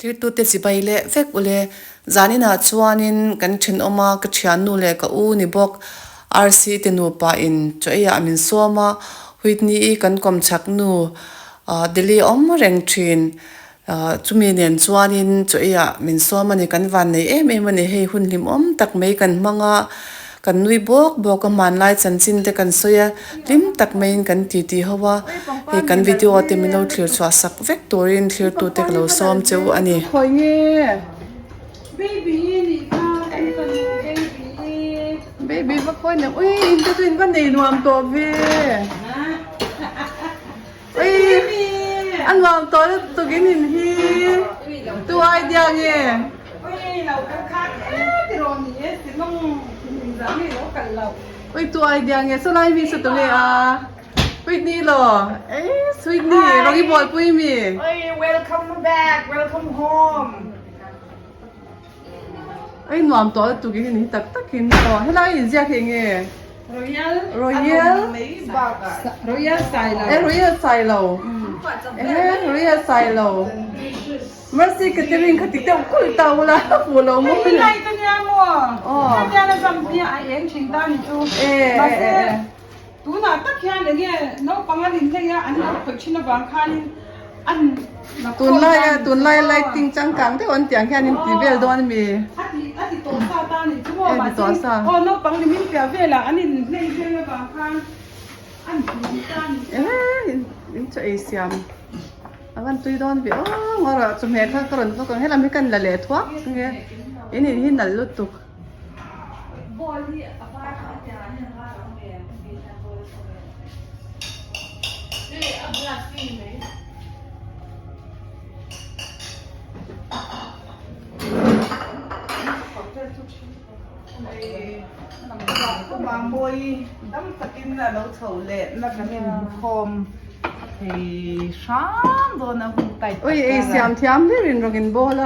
Thlirtute chibai leh vek ule. Zaninah chuanin kan thenawm a, ka thiannu leh ka u ni bawk. RC te nupa in chaw eiah min sawm a, Whitney-i kan kawm chhak nu Delhi awm reng thin. Chumi nen chuanin chaw eiah min sawm a ni, kan van nei em em a ni. Hei hun hlimawm tak mai kan hmang a, kan nui bawk bawk a, hmanlai chanchin te kan sawi a, hlim tak maiin kan titi ho a. Hei kan video te min lo thlir chhuah sak vek turin thlirtute ka lo sawm che u a ni. Baby va khawi nem ui in te chu in va nei nuam tawh ve. Ui a nuam tawh lutuk in in hi tu idea nge. Ui tu idea nge saw lai mi saw tu nge a Whitney law e Whitney rawng i bualpui mi. Ui welcome back welcome home. Ui nuam tawh lutuk in in hi tak tak in aw helai in ziak hi enge Royal Royal Royal Sailo e Royal Sailo ehe Royal Sailo Mercy Catering kha ti deuh kulh ta ula fuh lo maw hei lai ka nia maw aw ka nia la zam hi a eng thin ta ni chu e e e Tunah tak hian enge naupang an inhlei a, an lo khawih thin avang khanin an la khawm Tunlai a, tunlai lighting changkang deuh an tih ang hian in ti vel dawn ami? A ti, a ti tawh sa ta anih chu maw, mahse aw naupang ni min piah velah an inhlei vel avang khan an ti ta anih chu. Ehe, in chaw ei siam a van tui dawn ve aw, ngawrah chawhmeh kha ka rawn vawk ang, helam hi kan la leh thuak nge, in in hi nalh lutuk. Ui ei siam thiam hlir in rawng in bawl a.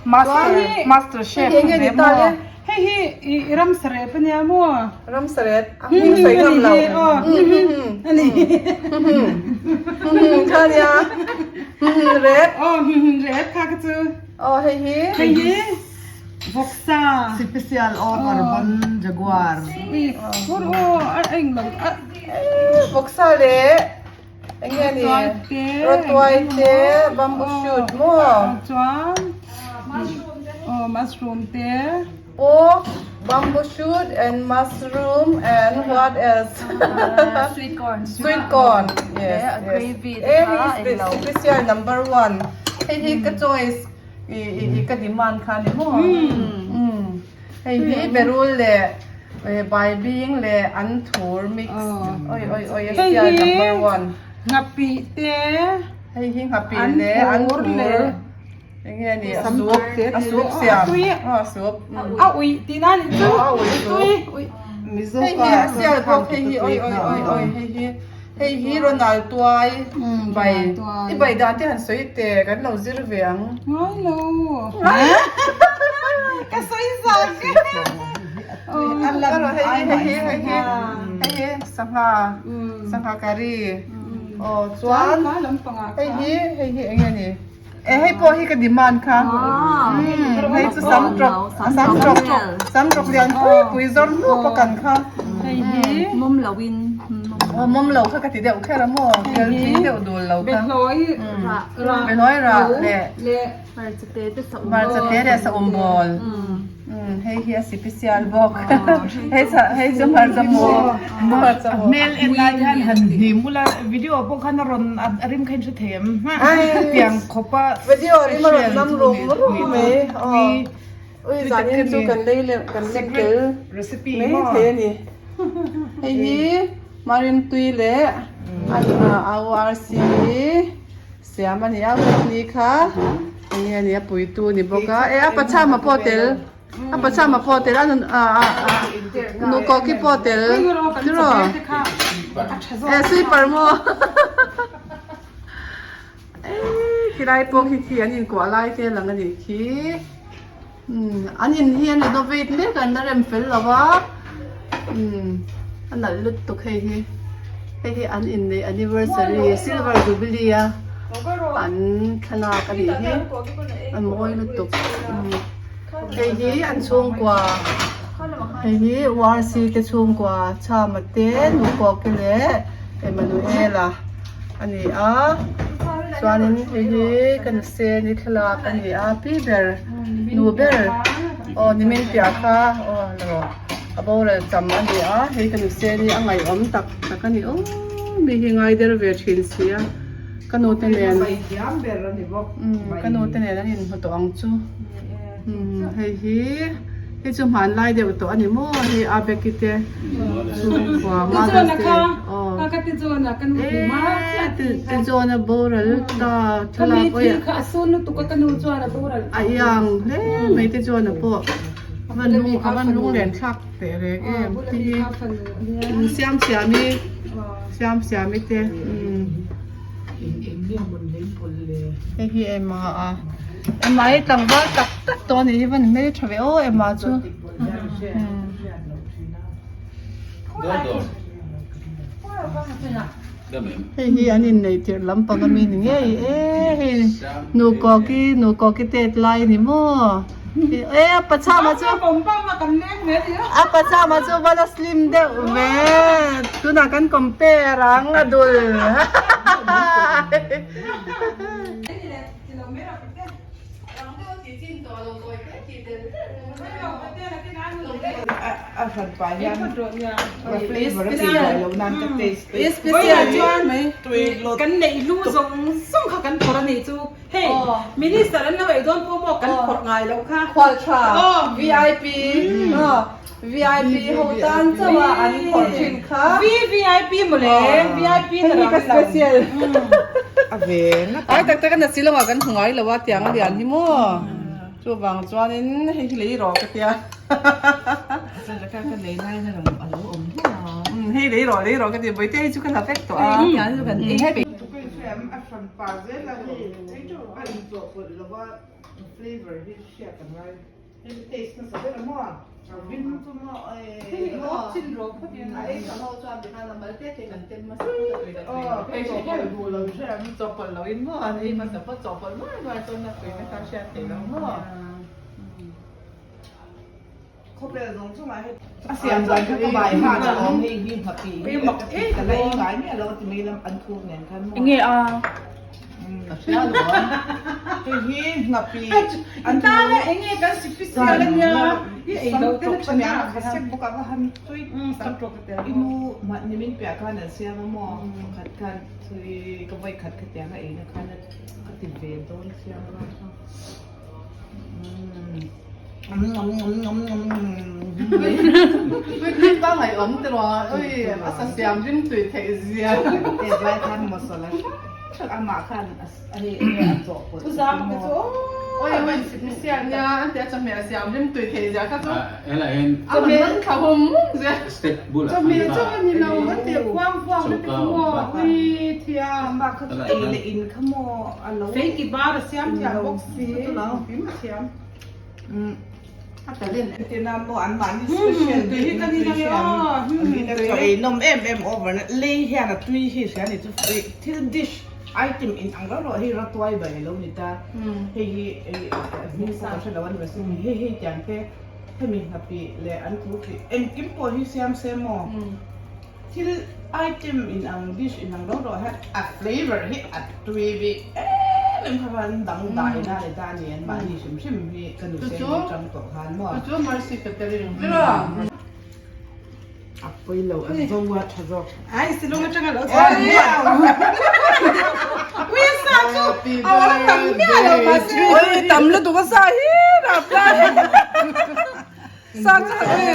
Master Master Chef Hei enge ni ta le? Hei hi i ramsarep ania maw? Ramsarep a hming sawi ngam lo. Ani. Kha nia. Rep. Aw rep kha ka chu. Aw hei hi. Hei hi vawksa. Special order bon jaguar. Ui pur aw a eng lo. Vawksa leh Enge ni? Rawtuai te, bamboo shoot maw? Chuan aw mushroom te. Pork, bamboo shoot and mushroom and what else? Sweet corn. Sweet corn. Yes. A gravy te kha englo. Special number 1. Hei hi ka choice i i ka demand kha ni maw? Hei hi berul leh baibing leh anthur mix oi oi oi a sial number one. Nghapih te. Hei hi nghapih leh anthur enge ni a soup a soup siam a soup a uih tih na nih chu a uih soup hei hi a sial bawk hei hi oi oi oi oi hei hi hei hi Ronald tuai bai i bai dan te han sawi teh kan lo zir ve ang. Ngai lo. Ka sawi zak e. Hei hi hei hi hei hi sangha sangha curry aw chuan hei hi hei hi eng nge ni e hei pawh hi ka demand kha hei chu sam trawk sam trawk sam trawk lian pui pui zawr hnup a kan kha hei hi mawm lo in aw mawm lo kha ka ti deuh kher a maw tel tui deuh dul lo kha behlawi rah behlawi rah leh leh hmarcha te te sa hmarcha te leh sa um bawl hei hi a sipisial bawk hei cha hei chu hmarcha mu hmarcha mu hmel en lai hian han hnim ula video pawh khan a rawn a rim kha in hre thei em tiang khawpa video rim a rawn nam rum rum mai aw ui zanin chu kan lei leh kan lem tel mai thei a ni hei hi marimtui leh a urc Siam a ni a, Whitney kha enge a ni a puitu a ni bawk a, e a pachama pawh a tel, a pachama pawh a tel a nun a a a nu kawki pawh a tel tiraw e sweeper maw eii khilai pawh khi khi an inkuah lai te lang a nih khi umm an in hi an renovate mek a an la rem fel lo a umm a nalh lutuk hei hi hei hi an inneih anniversary silver jubilee a. an thlalak a nih hi a mawi lutuk hei hi an chhungkua hei hi URC te chhungkua Chama te Nukawki leh Emmanuela a ni a chuanin hei hi ka nuseni thlalak a ni a pi ber nu ber aw nimin piah kha aw lo a boral tam a ni a hei ka nuseni a ngaihawm tak tak a ni aw mi hi ngai der ve thin si a ka nu te nen ka nu te nen an inhmu tawh ang chu hei hi hei chu hmanlai deuh tawh a ni maw hei a beki te chhungkua mother's day aw eee tichuan a boral ta thlalak awi a iang hle mai tichuan a pawh a van lung a van lunglen thlak teh reng em ti hi siam siami siam siami te hei hi Emma a Emma hi tlangval tak tak tawh a nih hi va ni hmel tha ve aw Emma chu hei hi an inneih tirh lampang ami ni ngei e hei nukawki nukawki tet lai a ni maw e a pachama chu a pachama chu va la slim deuh ve tunah kan compare ang a dul Kan neih lu zawng zawng kha kan phawrh a nih chu. Hei minister an lo ei dawn pawh maw kan phawrh ngai loh kha. Khual tha VIP VIP ho tan chauh a an phawrh thin kha. VVIP mawle VIP na ram lo. Special. A ve ngat. Ai tak tak a na silawng ah kan hmu ngai lo a tiang a lian hi maw. Chuvang chuanin hei hi lei rawh ka tia. Hei lei rawh lei rawh ka ti Bawihte hei chu ka la vek tawh a. Chawhpawlh lo in maw an ei hmasa pawh chawhpawlh nuai nuai chuan a tuina kha hriat theih lo maw. Khawvel zawng chungah hei a siam dan kha ka bai han a awm hei hi hnapi hi ka ti ka la ei ngai miah lo ti mai lam an thur nen khan maw. Enge a? Ka hria lo a. Hei hi hnapi an tana enge kan sipisial a nia i ei lo te na tha nia ka sek bawk a va han tui sam i nu mahni min piah khan an siam a maw pakhat khan tui ka vawi khat khatiang a ei na khan a ti ve dawn siam a. Tui pangai awm te ruang ui a sa siam rim tui theih zia. Lai khan masala hrang hrang amah khan a hei enge a chawhpawlh Thu zam ka chu Oi oi siam nia an tia chawhmeh a siam rim tui theih zia kha chu Helai hian a man thla hum hum zia. Step bulah Chawhmeh chauh a ni lo an ti khuang khuang na te kha maw ui thiam Amah kha chu ei leh in kha maw a lo Feiki bar a siam thiam bawk si thiam. A talent. Tina maw an mahni special Tui hi ka ni na nge aw. Chaw ei nawm em em over na lei hian a tui hi hria ni chu thil dish item in ang rauh rauh hei ratuai bai alo ni ta hei hi hming pawh ka hre lo a ni mahse hei hei tiang te hemi hnapih leh an thu tih engkim pawh hi siam se maw Thil item in ang dish in ang rauh rauh hian a flavour hi a tui bik em em kha khan dangdai na leh ta a ni an mahni hrim hrim hi ka nu sen atang tawh khan maw. Chu chu mercy ka tel in ber a. A pawi lo a zo a tha zawk. Ai silung atanga lo chhuak Ui a sa chu a awm tam miah lo mahse. Ui tam lutuk a sa hi rap la. Sa chu ui.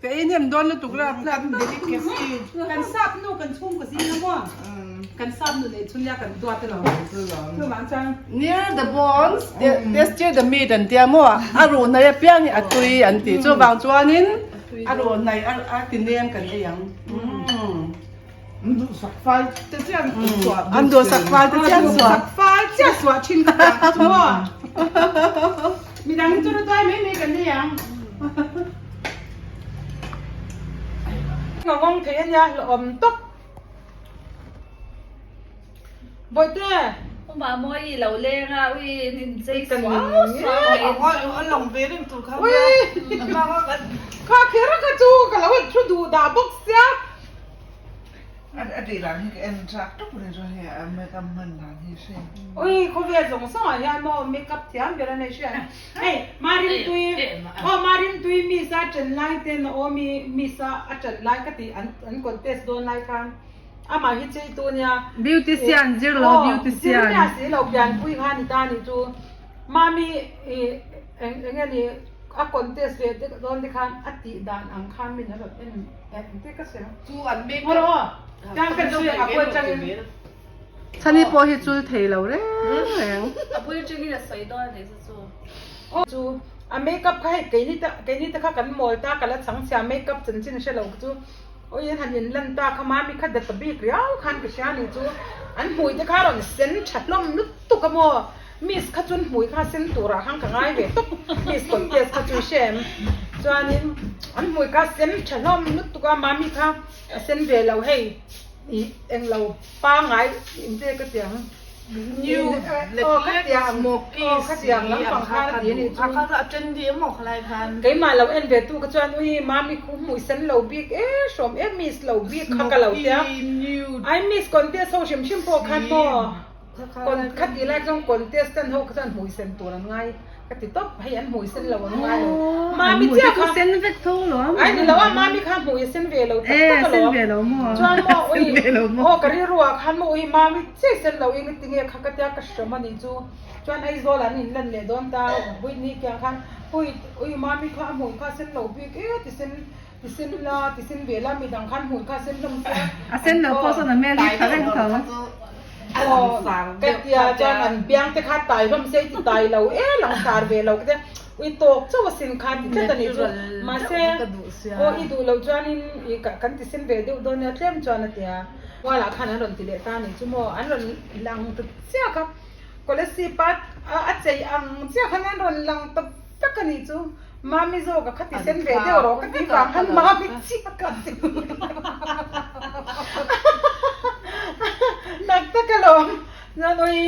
Ka ei hnem dawn lutuk la kan delicacy. Kan sap nu kan chhungkaw zing a maw kan sap nu neih chhun nia kan duat elo chuvang chuan Near the bones tastier the meat an tia maw a ruh hnai apiang hi a tui an tih chuvang chuanin a ruh hnai a ti nem kan ei ang. An duhsak fal te chian suah An duhsak fal te chian suah. Duhsak fal chiah suah thin ka ta chu maw. Midang hi chu rawtuai mai mai kan nei ang. Ngawng thei ania hlawhawm tawp. Bawihte. Umamoii lo leng a, ui in inchei suau suau mai. A lang ve reng tur kha Ui! Kha kher kha chu ka lo in thu duh dah bawk sia. A tih dan hi ka en chak tawp a ni chuan hei a makeup hman dan hi hre. Ui khawvel zawng zawng ah hian maw makeup thiam ber a nei hriat a. Hei Marimtui aw Marimtui miss a chen lai te Naomi miss a a chen lai ka tih an contest dawn lai khan amah hi chei tu nia. Beautician zir lo beautician. Aw zir miah si lo pianpui kha ni ta ni chu Mami i eng enge ni a contest ve dawn te khan a tih dan ang khan min a rawn en eng te ka sawi ang. Chu an make up aw tang ka sawi a bul atangin. Chhani pawh hi chul thei lo reng reng. A bul atangin a sawi dawn a nih chu chu. Aw chu a make up kha hei keini te keini te kha kan mawl ta ka la chhang chhia make up chanchin hre lo chu awi an han in lan ta kha mami kha data bik riau khan ka hria nih chu an hmui te kha rawn sen tha hlawm lutuk a maw. Miss kha chuan hmui kha sen turah khan ka ngai ve tawp, Miss contest kha chu i hre em? Chuanin an hmui kha sen tha hlawm lutuk a, mami kha a sen ve lo hei ih englo pangai in che ka ti ang aw ka ti ang aw ka ti ang lampang khan a ti a nih chu keimah lo en ve tu kha chuan ui mami khu hmui sen lo bik e hrawm e miss lo bik kha ka lo tia ai miss contest ho hrim hrim pawh khan maw. Khat tih lai chuan contestant ho kha chuan hmui sen tur an ngai ka ti tawp hei an hmui sen lo an ngai lo mami chiah kha sen vek tho lo ai ni lo a mami kha hmui sen ve lo tak tak alawm sen ve lo maw chuan maw ui aw ka rilru ah khan maw ui mami chiah sen lo eng tinge kha ka tia ka hrawm a ni chu chuan Aizawl an in lan leh dawn ta Whitney kiang khan ui ui mami kha a hmui kha sen lo bik e ti sen ti sen la ti sen ve la midang khan hmui kha sen hlawm sia a sen lo pawh sawn a hmel hi tha reng tho. Aw ka tia chuan an biang te kha tai hlawm se ti tai lo e langsar ve lo ka tia ui tawk chauh asin kha ti tlat a nih chu mahse aw i duh loh chuanin i kan ti sen ve deuh dawn nia tlem chuan a tia mualah khan an rawn ti leh ta a nih chu maw an rawn lang ta chiah kha Kolasib a a chei ang chiah khan an rawn lang ta vek a nih chu mami zawk a kha ti sen ve deuh rawh ka ti vang khan mami chiah ka ti tak tak alawm chuan ui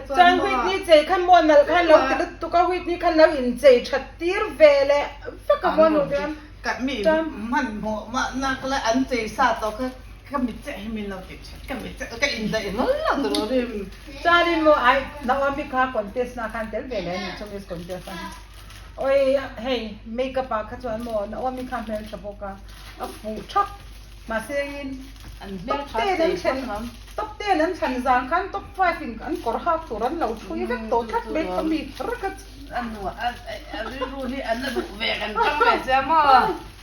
chuan Whitney chei khan maw nalh khan lo ti lutuk a Whitney khan lo inchei that tir ve leh vek a maw nu chuan Ka mi hmanhmawh mahna ka la an chei sa tawh kha ka mit chiah hi min lo ti that ka mit chiah ka indaih hlawl lo tur rim. Chuanin maw ai Naomi kha contest na khan tel ve leh a ni chu Miss contest a oi hei makeup ah kha chuan maw Naomi kha hmel tha bawk a a fuh thap mahse in top ten an thlen top ten an thlan zan khan top five in an kawr hak tur an lo thui vek tawh tlat mai kha mi kher kha chu. A nuah a rilru hi an la duh ve kan tang ve sia maw.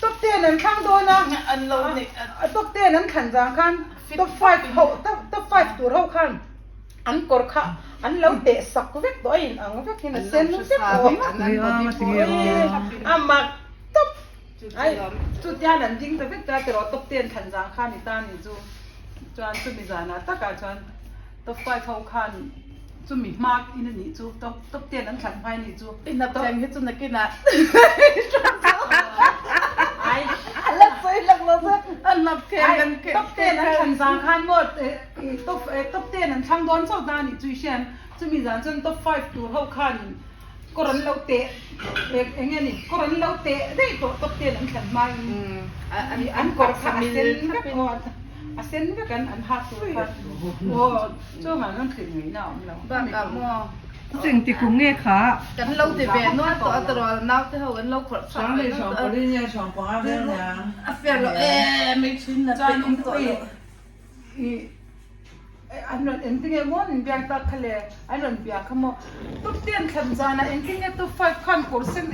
Top ten an thlang dawn a. An lo neih a. Top ten an thlan zang khan top five ho top five tur ho khan an kawr kha an lo teh sak vek tawh a in ang vek in a sen vek awm a mak tawp ai chutian an ding ta vek ta tiraw top ten thlan zang khan i ta ni chu chuan chumi zanah takah chuan top five ho khan Chumi hma in a nih chu top top ten an thlan hmai a nih chu. I hnap cheng hi chu nakinah Ai a la sawi lak lo che a hnap kheng kan Ai top ten an thlan zang khan maw top top ten an thlang dawn chauh ta a nih chu i hriat chumi zan chuan top five tur ho khan kawr an lo teh eng nge ni kawr an lo teh daih tawh top ten an thlan hma in an kawr kha a sen vek aw a sen vek an an hak tur kha aw. Chungah an rawn thlih ngaihna a awm lo. Bakah maw? Cheng ti kum nge kha? Kan lo ti ve nual tawh a tawrh naute ho kan lo khawrh chhuak ve nual tawh a. A fair lo em mai thin na pe awm tawh lo. An rawn engtinge maw an inbiak tak kha le an rawn biak kha maw top ten thlan zanah engtinge top five khan kawr sen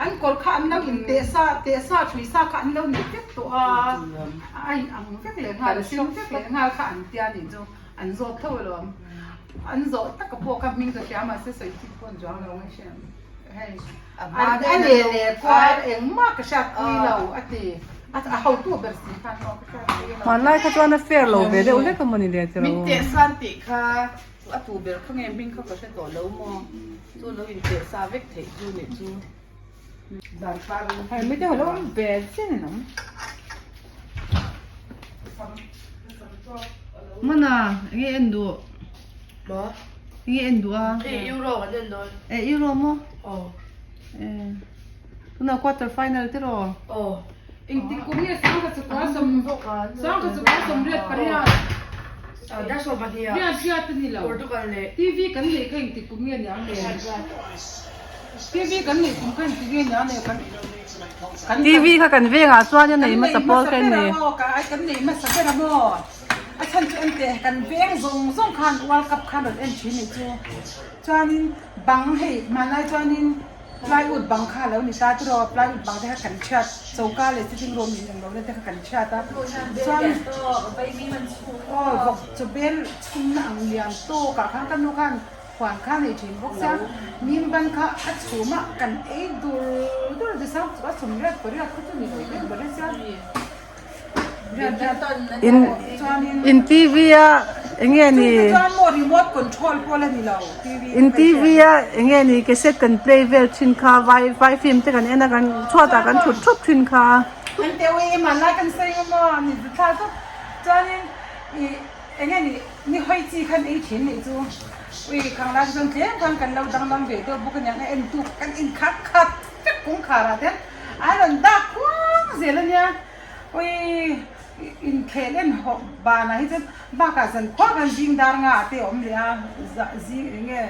an kawr kha an lo inteh sa teh sa thui sa kha an lo nei vek tawh a a in ang vek leh nghal a sen vek leh nghal kha an tia nih chu an zawt tho alawm an zawh taka pawh kha hming ka hria mahse sawi chik pawh an chuang lo nge hriat hei a leh leh kual engmah ka hriat pui lo a ti a hotu ber si khan maw ka hriat pui lo. Hmanlai kha chuan a fair lo ve deuh hlek a mawni le tiraw. Min teh san tih kha a tu ber kha nge hming kha ka hre tawh lo maw chu lo in teh sa vek theih chu nih chu. Hei mi te ho lo awm ve chian in awm. Mana enge en duh. Maw? Nge en duh a? Hei Euro kan en dawn. E Euro maw? Aw. E tuna quarter final te raw? Aw. Engtik kum nge sangha chukua sawm sangha chukua sawmriat pariat. Dar 12 ah. Riat riat a ni lo. Portugal leh. TV kan neih kha engtik kum nge niang le? TV kan neih kum kha engtik nge niang le? Kan kan TV kha kan vengah chuan a nei hmasa pawl kha a ni. Kan nei hmasa ber a maw? A chhan chu ente kan veng zawng zawng khan World Cup khan rawn en thin nih chu. Chuanin bang hei hmanlai chuanin plywood bang kha a lo ni ta tiraw plywood bang te kha kan chhiat choka leh sitting room in englo na te kha kan chhiat a. Chuan aw vawk chaw bel chhumna ang lian tawkah khan ka nu khan huan kha a nei thin bawk sia mim ban kha a chhum a kan ei dur dur a ti sang chu a chhum riat pariat kha chu ni lo ber ber a sia. In in TV a enge ni in TV a enge ni cassette kan play vel thin kha vai vai film te kan en a kan chhuat ah kan thut thup thin kha. Ui inkhel en hawk banah hi chuan bakah zan khuah khan zing dar nga ah te a awm leh a zing eng nge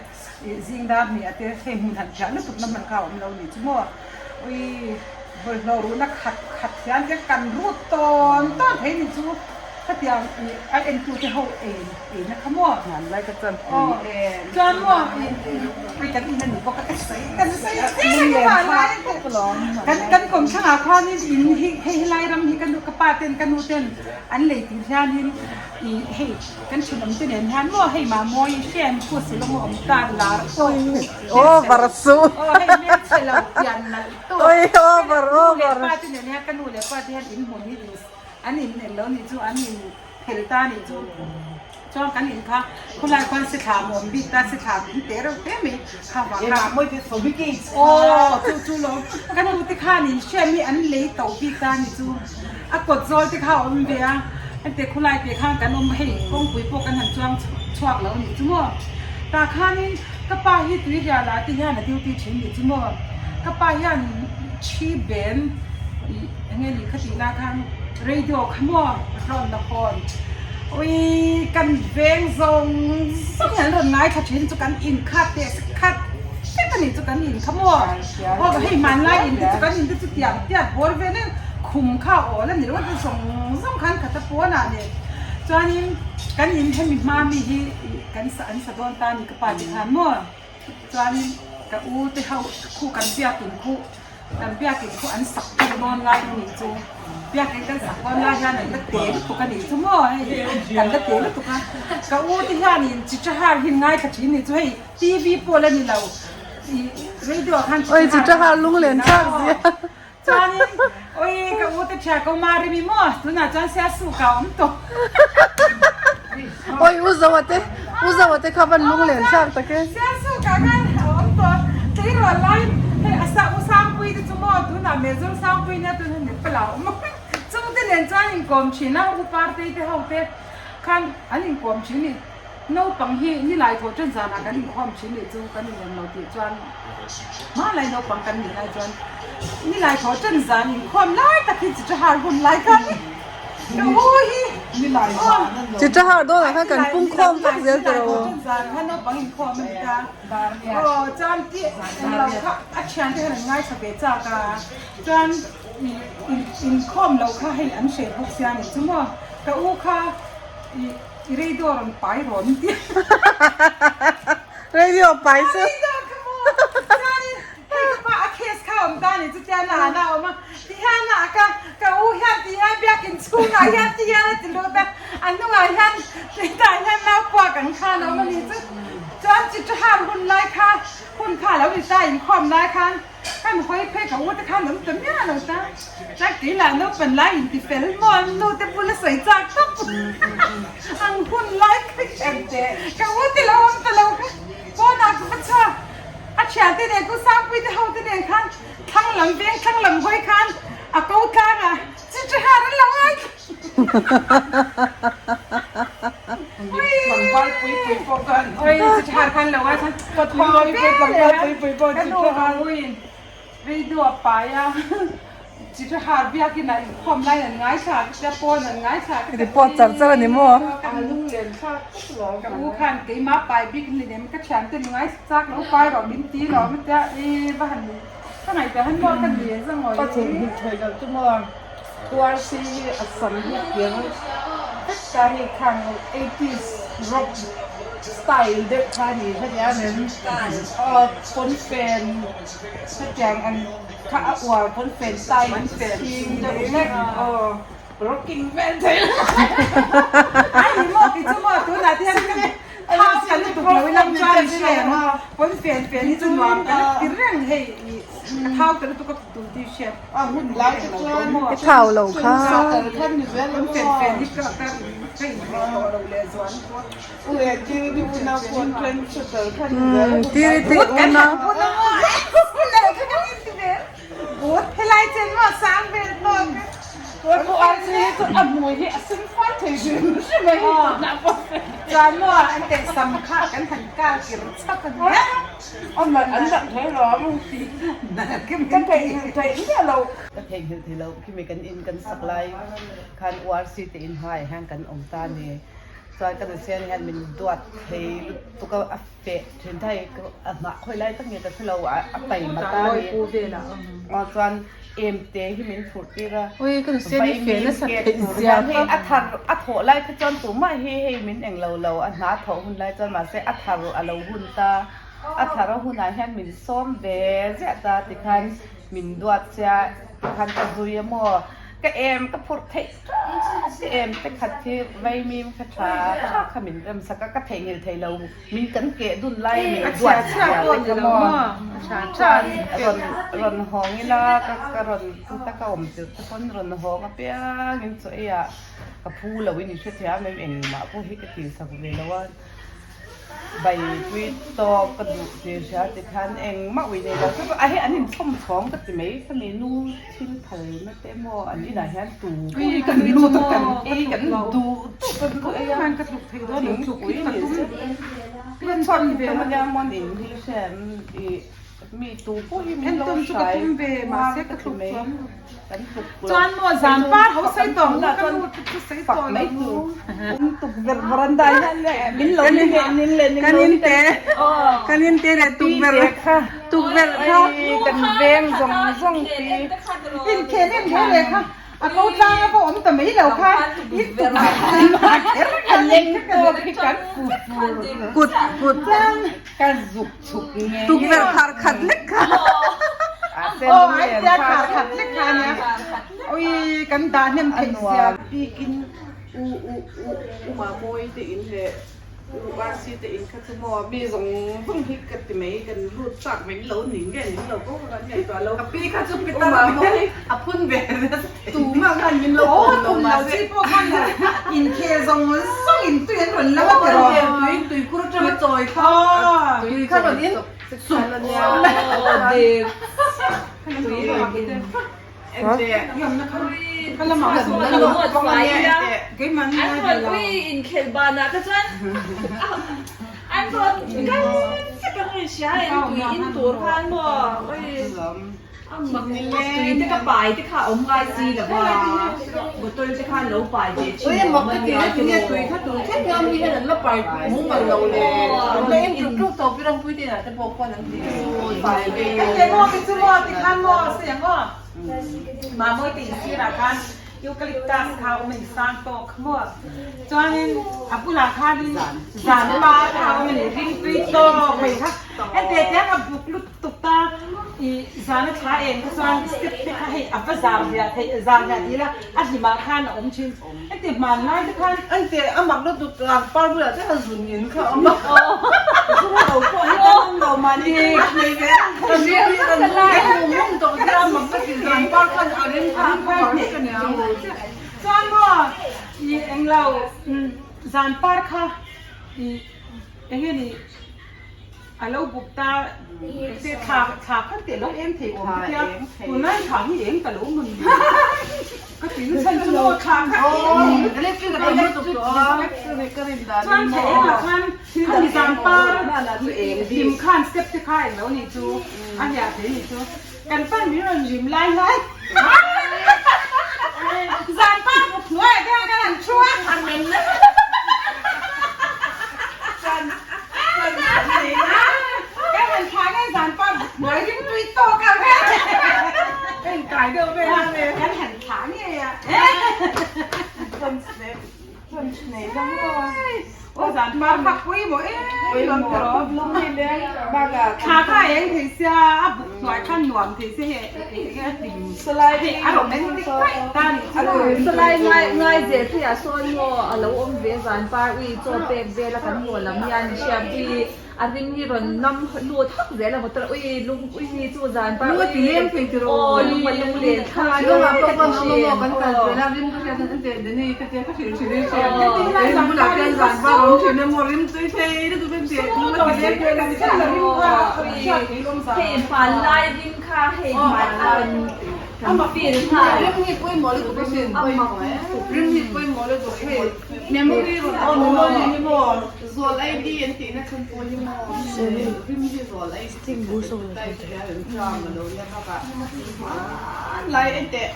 zing dar hnih ah te hei hmun han phiah lutuk na hman kha a awm lo ni chu maw ui bawlhhlawh ruhna khat khat hian te kan rut tawn tawn thei ni chu khatiang ih a entu te ho ei ei na kha maw aw chuan maw ui kan in a ni bawk a ka sawi kan sawi kan kan kawmthlangah khuanin in hi hei helai ram hi ka nu ka pa ten ka nu ten an lei tih hianin ih hei kan thenawm te nen hian maw hei mahmawi hriam khu silawng a awm ta lar pawh Over chu aw hei hmelchhe lo pian nalh tawk Oi over nu leh over pa te nen hian ka nu leh pa te hian in hmun hi an in en lo nih chu an in phel ta nih chu. Chuan kan in kha khawlai khuan si thla a awm bik ta, si thla min teh reuh te mai kha vang kha. Aw chu chu lo ka nu te khan in hriat hi an lei to bik ta ni chu a kawt zawl te kha a awm ve a heti khawlai te khan kan awm hei kawngpui pawh kan han chuang chhuak lo nih chu maw tah khanin ka pa hi tui rial ah te hian a duty thin nih chu maw ka pa hian thi ben ih enge ni khatih lai khan radio kha maw rawn la hawn. Ui kan veng zawng zawng hian rawn ngaithla thin chu kan in khat teh khat vek a nih chu kan in kha maw aw hei hmanlai in te chu kan in te chu tiang tiat bawr vel in khum kha a awl a ni ringawt a zawng zawng khan khat a pawn ah nen chuanin kan in hemi hma mi hi kan sa an sa dawn ta a ni ka pa te khan maw chuanin ka u te ho khu kan biakin khu. Kan biakin khu an sak tir dawn lai a nih chu. Biakin kan sak dawn lai hian an la te lutuk a nih chu maw hei kan la te lutuk a. Ka u te hianin Chichahar hi ngaithla thin nih chu hei TV pawh la ni lo ih radio ah khan Oi Chichahar lunglen thlak zia. Chuanin oi ka u te thian ko Marimi maw tunah chuan Siasuk ah a awm tawh. Oi u Zoa te u Zoa te kha van lunglen thlak tak e. Siasuk ah khan a awm tawh tleirawl laiin hei a sa u Sangpui te chu maw tunah Mezawr Sangpui nia tunah Nepal ah a awm a chung te nen chuan inkawm thin a u Partei te ho te khan an inkawm thin ni naupang hi nilai thawh ṭan zanah kan inkhawm thin nih chu kan inlem lo tih chuan hmanlai naupang kan nih lai chuan nilai thawh ṭan zan inkhawm lai tak hi chi ṭahar hun lai khan Ka u hi Chi ṭahar dawnah khan kan pung khawm vek zel tawh rawh. Khan naupang inkhawm a ni ta. Aw chuan ti englo kha a thian te hian an ngaithla ve chak a. Chuan inkhawm lo kha hei an hreh bawk sia ni chu maw. Ka u kha i radio rawn pai rawn tia. Radio pai chu. Radio kha maw. Chuanin Hei ka pa a case kha awm ta ni chu tian a han a awm a, ti hian a ka ka u hian ti hian biakin chhungah hian ti hian a ti lut a, a hnungah hian hetah hian nau puak ang khan a awm a ni chu. Chuan chi ṭahar hun lai kha hun kha a lo ni ta inkhawm lai khan kan hawi phei ka u te khan awm ta miah lo ta. Chuan kei lah naupan lai inti fel maw an nu te bula sawi chak tawp ang hun lai kha ka u te lo awm ta lo kha pawnah ka va chhuak. A thiante nen chu Sangpui te ho te nen khan thlang lam veng thlang lam hawi khan a ko tlang a, chi chi har an lo ngai. Tlangval pui pui pawh khan. Oi chi thar khan lo a chuan Pathlawi pui tlangval pui pui pawh chi ka nu uin radio a pai a chi tha har biakin ah inkhawm lai an ngaithla ka tia pawn an ngaithla ka tia Report char char a ni maw? A lunglen thlak khawp lo. Ka u khan keimah pai bik ni lem ka thiante mi ngaithla chak lo pai rawh min ti lo a tia i va han ka ngaihtuah han maw ka ni zangawi. Ka theihnghilh theih loh chu maw? Tuarsi hi a sam hi a piang vek ta hei khang eighties rock style deuh kha a ni hetiang a nem aw pawnfen hetiang ang kha a uar pawnfen style chhing deuh hlek aw rocking vel thei Ai ni maw kei chu maw tunah te hian ka thau ka lutuk lo ila chuan hria ang pawnfen fen hi chu nuam ka la ti reng hei ka thau ta lutuk a tun tih hriat. A hun lai te chuan I thau lo kha. Tiri te unau. Ka theihnghilh thei lo khimi kan in kan sak lai khan URC te in hmaiah hian kan awm ta a ni. Chuan ka nusian hian min duat thei lutuk a, a feh thin thai a hnah khawi lai tak nge ka hre lo a pai mat a ni. Aw chuan em te hi min phurh tir a, vaimim kek tur hian hei a thar a thawh lai kha chuan tumah hi hei min englo lo a hna thawh hun lai chuan mahse a thar a lo hun ta. A thar a hunah hian min sawm ve ziah ta tikhan min duat sia tikhan ka zui a maw ka em ka phurh theih tha em te khat hi vaimim kha tha tha kha min rem sak a ka theihnghilh thei lo min kan keh dun lai a min duat zia te kha maw chuan rawn rawn hawng ila ka ka rawn chuta ka awm tirh te pawn rawn hawng apiangin chaw ei ah ka phu lo in i hrethiam em engmah pawh hi ka tihsak ve lo a. Bai pui tawk ka duh tih hria ti khan engmah ui nei lo chu a hei an inchhawm chhawng ka ti mai khami nu thil phal na te emaw an inah hian tu pawh kan lut a kan ei kan duh duh kan duh ei a thingpui ni se kan chhuak ve a nia mawn in hi hriat ih mi tu pawh hi min lo hrai hma ka ti mai kan tluk lo Chuan maw zan par ho sawi tawh ang ka nu te chu sawi tawh lo mu. Tukverh veranda hian le min lo ni leh nin leh ning lo ni te kan in te leh tukverh tukverh kha kan veng zawng zawng pi in khel em he leh kha a ko tlang a pawh awm ta mai lo kha in tukverh kher a leng tawk hi kan put pur kut kut ka zuk chhuk nge tukverh khar khat lek kha aw ai tia khar khat lek kha ania ui kan dah hnem theih sia bikin u u u u Mamawii te in leh u RC te in kha chu maw mi zawng zawng hi ka ti mai kan lut chak mai lo ning nge ning lo pawh kan ngaihtuah lo ka pi kha chu pitar U Mamawii a phun ve nasa Tumah khan min lo pawm lo mahse. Chi pawh khan inkhel zawng zawng in tui an rawn lo a ti rawh. Tui tui kur atanga chawi kha tui kha rawn in sup Dek. Tui rawn in An rawn ui inkhel banah kha chuan an rawn kal vek ang i hria em tui in tur khan maw ui. A mak tak tui te ka pai te kha a awm ngai si lo va, bottle te kha an lo pai ve thin lo awm a nia tiraw. Tui kha tun thleng hian mi hian an la pai mumal lo le, an la en tluk tluk tawh pi Rampuii te inah te pawh khuan an ti pai ve. Enge maw ti chu maw ti khan maw sawi ang aw, Mamawii te insirah khan Eucalyptus kha a awm a ni sang tawk maw, chuanin a bulah khanin zan par kha a awm a ni ringtui tawk mai kha, hetiang tiang a buk lut. Tukta i zana thla eng kha chuan step te kha hei a va zar hliah theih zar hliah ti ila a hlimah khan a awm thin. Heti hmanlai te khan Ante a mak lutuk tlang par bulah te a zun in kha a awm a. Zung lo pawh hi kan awm lo mahni ka nei ve a. Ka nui hi kan nui mum mum tawh te a mak ka ti zan par khan a rem kha a par hle ka nia. Chuan maw i englo zan par kha i enge ni. A lo buk ta te thla thla khan te lo eng thei awm te tia tunlai thla hi eng ta lo maw ni ka ti na chhan chu maw thla kha chuan thla eng ah khan khami zan par hlim khan step te kha eng lo ni chu a hliah thei ni chu kan pan min rawn rim lai lai zan par buk hnuai ah te khan kan han thu a. Kan han thla nge zan pa hnuai rim tui tawk ang e. Ka in kai deuh vel a kan han thla nge a. Aw zan par kha pawimawh em em tawh. Thla kha a eng thei sia a buk hnuai khan nuam thei sia hei enge a hlim hei a romantic daih ta nih chu. Salai ngai ngai zel phei ah sawn maw a lo awm ve zan par ui chaw pek vel a kan haw lam hian i hriat ui a ring hi rawn nam lut hak zel a motor ui lung ui hi chu zan par ui aw lung a lung len thlak e ka ti thin aw. Hei hmanlai rim kha hei hman a rawn kan feel nghal.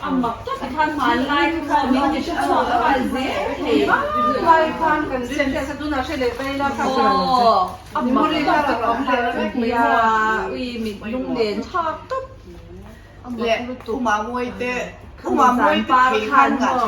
A mak tak a khan hmanlai kha min ti hre chhuak nghal zel thei. Aw a mak tak a ui mit lunglen thlak tawp a mak lutuk. Khami zan par khan maw.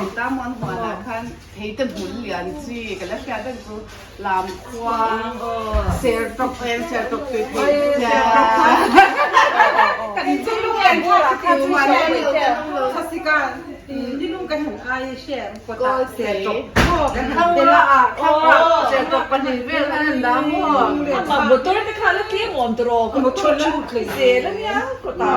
Amah motor te kha la tlem awm tawh rawh ka motor la lut zel ania kawtah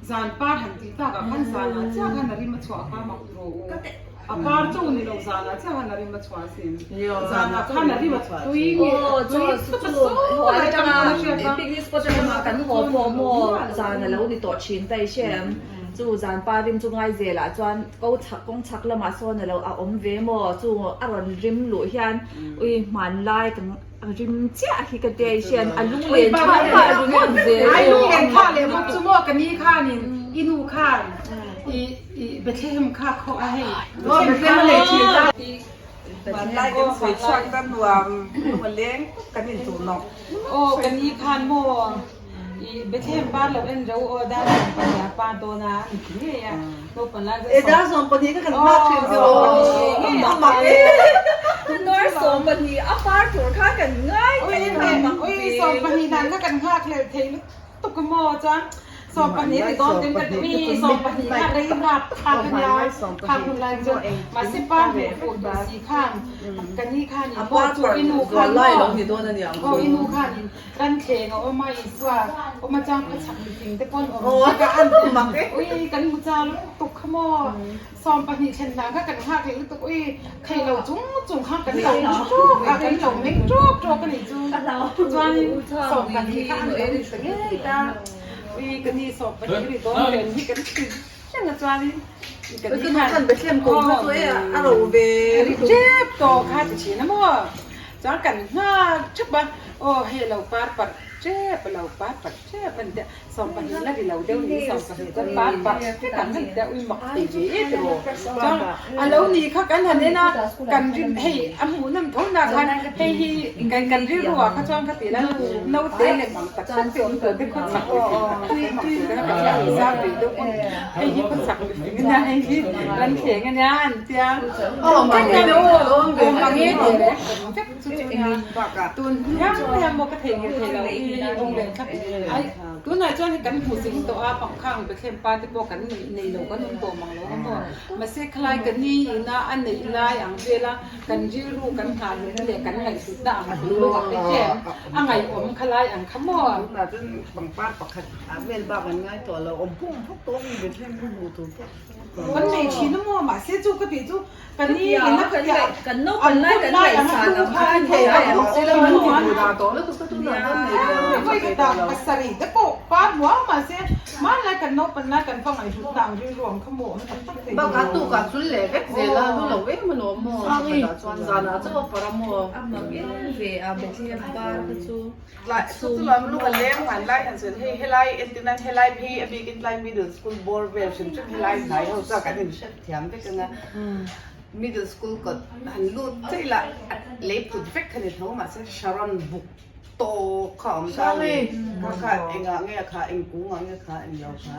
Zan par han tih takah khan zanah chiah khan a rim a chhuah kha mak tawh u. A par chu ni lo zanah chiah khan a rim a chhuah asin. Zanah khan a rim a tui nge tui chupa saw lai tang pawn a hriat a. Picnic spot atanga kan haw pawh maw zan a lo ni tawh thin ta i hre em? Chu zan par rim chu ngai zelah chuan ko chhak kawng chhak lamah sawn a lo a awm ve maw chu a rawn rim luh hian ui hmanlai ka rim chiah hi ka tia i hre em? A lunglen tha kha a ringawt zel. Ai lunglen tha leh bawk chu maw ka ni khanin i nu khan i I Bethlehem kha khaw a hei. Bethlehem a lei thin ta. Hmanlai kan sawi chhuak ta nuam lung a leng tawp kan in tuh nawk. Aw ka ni khan maw i Bethlehem par lo en ro aw dar 12 a par dawn a an ti ngei a naupang lai E dar 12 kha kan nghak thin tiraw a mak e. Dar 12 a par tur kha kan ngai thei a mak ve. Ui 12 dan kha kan nghak hlel thei lutuk. Tuk maw chuan 12 ti dawn tin ka ti mi 12 kha rei rap thlak a nia khang hun lai chuan mahse pa hmuh fuh duh si khan ka ni khan in pawh chu i nu khan maw aw i nu khan in ran thleng a awm a Isua awm a chuan khawchhak mifing te pawn awm ka an ui kan hmu chal lutuk kha maw. 12 thlen hna kha kan nghak leh lutuk ui thei lo chung chung kha kan lo ṭawk a kan lo meng ṭawk ṭawk a nih chu chuanin 12 kha an lo ni ta ngei ta ui ka ni 12 ri dawn len hi kan thil reng a chuanin ka ni khan ri ṭep tawh kha ti ṭhin a maw chuan kan nghak ṭhap a aw hei a lo par parh ṭep a lo par parh ṭep a ni teh. 12 la ri lo deuh ni 12 chuan par parh vek ang han tia ui mak thei ve e tiraw chuan a lo ni kha kan han en a kan rin hei a hmuh nawm tho na khan hei hi kan kan rilru ah kha chuan kha tih la naute lem ang tak tak te awm tur te khaw chak mi fing tak tak te mak tur te kha ka hria ang zar ve deuh pawn hei hi khaw chak mi fing ania hei hi ran thleng ania an tia aw mang e tih leh vek chu chu nia tun hiam hiam maw ka theihnghilh thei lo i lunglen kha ai. Tunah chuan hei kan hmu zing tawh a, pangkhang Bethlehem pa te pawh kan neih nei lo kan awm tawh mang lo a maw. Mahse khalai ka ni ina a neih lai ang vela kan rilru kan nghah lehna leh kan ngaihhlutna ang thinlung ah te hian a ngaihawm khalai ang kha maw. Tunah chuan pangpar pakhat ah vel bak an ngai tawh lo, awm phung phawk tawh a mi Bethlehem hi hmuh tur pawh. Kan nei thin a maw, mahse chu ka tih chu Ka ni in a khat Kan naupan lai kan ngaihsan ang kha a ni a em. Vawi khat ah pasarih te pawh par hmuam mahse hmanlai kan naupan lai kan va ngaihhlutna ang rilru ang kha maw awm tak tak thei Bakah tukah chul leh vek zel a lu lo em alawm maw pakhatah chuan zanah chauh a par a maw. A mak em ve a Bethlehem par kha chu. Tlai chu chu lam lung a leng hman lai han sawi hei helai entir nan helai phei a bikin tlai middle school bawr vel hrim hrim helai hnai ho chuan kan inhret thiam vek anga middle school kawt han lut chiah ila a lei phut vek kha ni tho mahse Sharon buk tawk kha a awm ta a ni kha kha engah nge a kha eng kungah nge a kha englo kha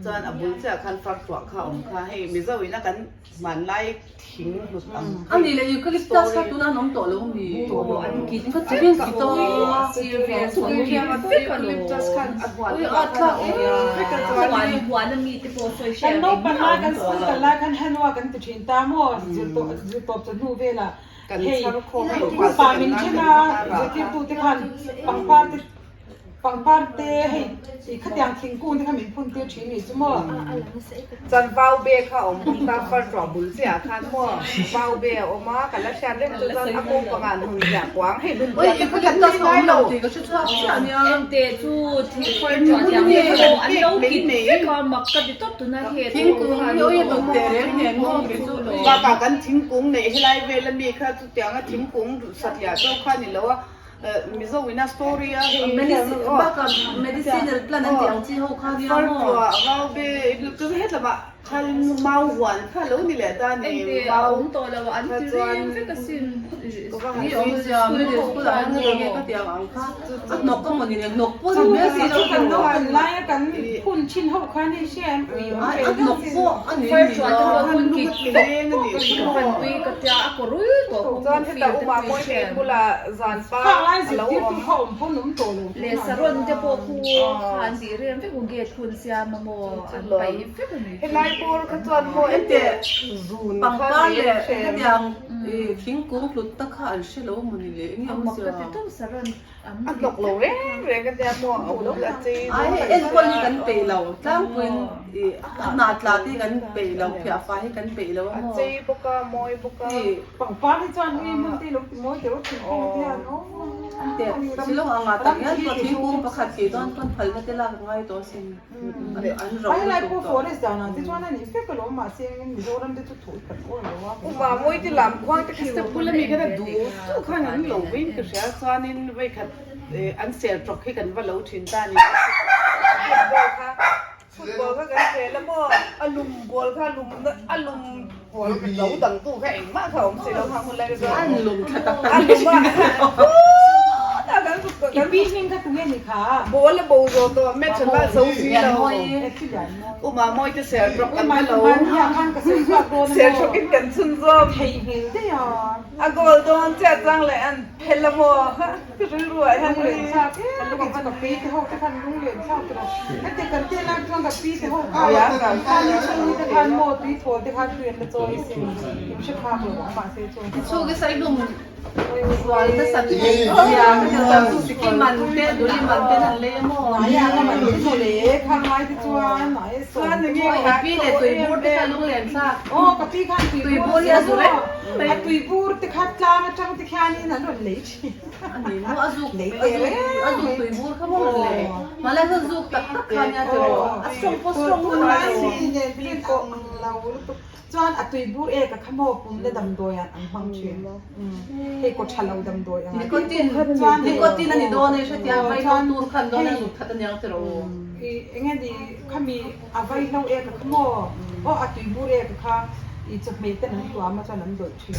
chuan a bul chiah khan far tuah kha a awm kha hei Mizo ina kan Hmanlai thing hlut ang A nih leh eucalyptus kha tunah an awm tawh lo mi? An kit vek a Kan naupang lai kan school kal lai khan hanwa kan ti thin ta maw zirtawp chawhnu velah hei upa min then a zirtirtute khan pangpar te Pangpar te hei ih khatiang thingkung te kha min phun tir thin nih chu maw? Chuan vau be kha a awm bawk a, far ṭuah bul chiah khan maw vau be a awm a, ka la hriat reng chu chuan a kawng pangah hnun ziah kuang hei hnun ziah te kha kan nei ngai lo. Ente chu thing far ṭuah tiang te pawh an lo kit vek a, mak ka ti tawp tuna he thingkung hi Bakah kan thingkung neih helai vel ami kha chutianga thingkung satliah chauh kha a ni lo a. Mizo ina story a hei Bakah medicinal plant an tih ang chi ho kha nia maw? Fartuah vaube chu hetlama khan mau huan kha lo ni leh ta ni Ente a awm tawh lo an ti reng vek asin Ni awmzia middle school ah hian nge ka tih ang ang kha a hnawk a maw ni le hnawk pawh ni mai si lo Kan naupang laia kan hun thin ho kha ni hria em ui awm a hnawk pawh a ni Fartuah te pawh hun kik vek kan ui ka tia a kawr ul tawh Chuan heta uma mawi te bula zan pa a lo awm. Leh saron te pawh khu khan tih rem vek u gate hun siam a maw an paih vek a ni. Helai bawr kha chuan maw ente zun kha Pangpar leh hetiang thingkung hlut tak kha an hre lo maw ni le eng emaw Mak ka ti tawp saron A hnawk lo reng reng a nia maw a ul a chei Ai hei enkawl hi kan peih lo tlangpuiin ih a hnah tla te hi kan peih lo phiah fai hi kan peih lo a maw. A chei bawk a mawi bawk a. Pangpar hi chuan ui hmun te lo ti mawi deuh thingkung te hian aw. Silawng ang ah tak hian pawh thingkung pakhat tih dawn pawn phalna te lak a ngai tawh asin an ro Ai lai lutuk pawh tawh. forest dan ah te chuan a nih vek alawm mahse Mizoram te chu thuh tak aw lo a. Upa mawi te lam khuang te kha step bula mi khan a duh duh khan an lo vein ka hria chuanin vawikhat an sel tawk hi kan va lo thin ta a ni. Football kha football kha kan khel a maw a lum ball kha lum a lum ball lo dang tu kha engmah kha awm si lo khang hun lai kha chuan An lum tha tak tak a lum a put a kan I pi hming kha tunge ni kha? Ball a bo zawh tawh match an la zo si lo. Uma mawi te ser tawk kan va lo. Ser tawk in kan chhun zawm. A goal dawn chiah chang leh an phel a maw rilru ah hian Zual nasa thei zia ka ti chuan chu siki man te duri man te an lei a maw i pi leh tuibur te kha lunglen thlak tuibur hi a zu reng mai a ni maw a zuk a zuk tuibur kha maw rawn lei mahla hian zuk tak tak kha nia tiraw a strong pawh strong lo. Chuan a tuibur e ka khamaw pum na damdawi ah an hmang thin. Hei kaw tha lo damdawi ang. Nicotine nicotine a ni dawn e hretia vaihlo tur khan dawn a zuk that aniang tiraw u. I enge ni khami a vaihlo e ka khamaw aw a tuibur e ka kha. I chawhmeh ten an tuam a chuan an dawlh thin.